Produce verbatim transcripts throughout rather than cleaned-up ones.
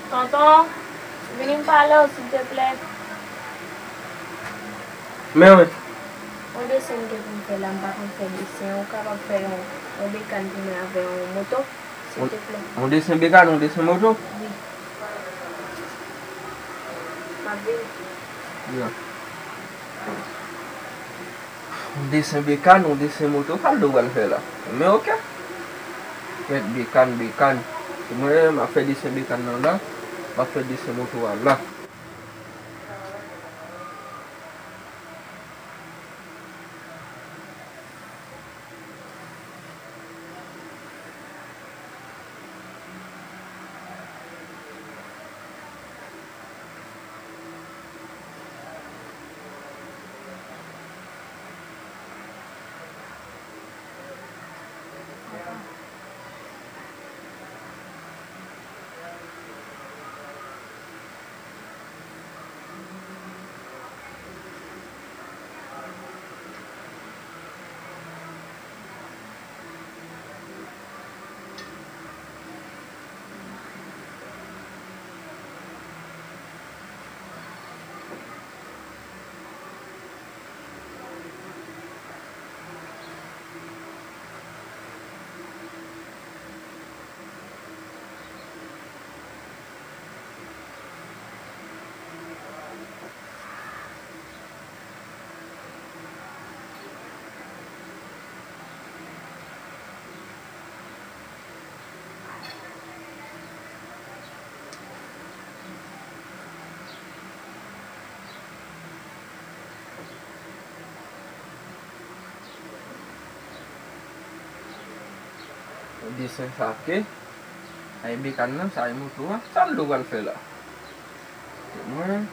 Tonton, vini m pale w, silteplè. Men wi. Yon desen m gen pou m fè la, m pa konn fè desen. Ou kapab fè yon, yon bekàn pou mwen avè yon moto, silteplè? Yon desen bekàn, yon desen moto? Wi. M ap vini. Ya. Yon desen bekàn, yon desen moto, sa l do pral fè la? Men oke. Mèt bekàn, bekàn. Mwen, m ap fè desen bekàn nan la, m ap fè desen moto a la. Desen sa ke, ay bekàn nan, sa ay moto a, sa l do pral fè la? Mwen,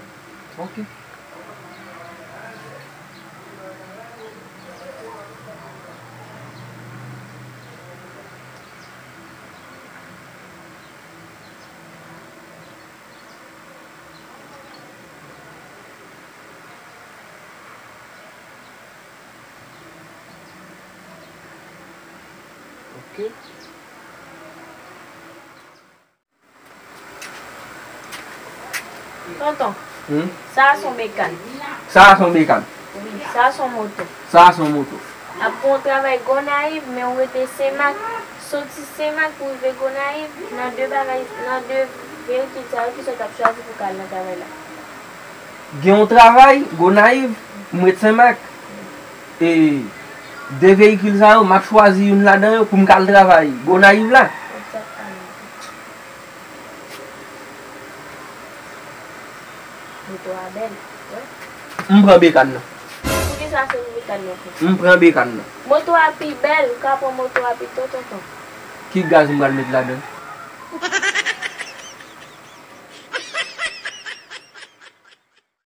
oke. Oke. Tonton, hmm? Sa a se yon bekàn. Sa a se yon bekàn. Wi, sa a se yon moto. Sa a se yon moto. Ap gen yon travay Gonayiv, men ou rete Senmak. Soti Senmak pou rive Gonayiv, nan de bagay, nan de veyikil sa yo, kisa w t ap chwazi pou w ka al nan travay la? Gen yon travay Gonayiv, m ret Senmak. E de veyikil sa yo, m ap chwazi youn ladan yo pou m ka al travay Gonayiv la. Moto a bèl, wi. M pran bekàn nan. Poukisa se pou bekàn nan pran? M pran bekàn nan. Moto a pi bèl, ou ka pran moto a pito, tonton. Ki gaz m pral met ladan?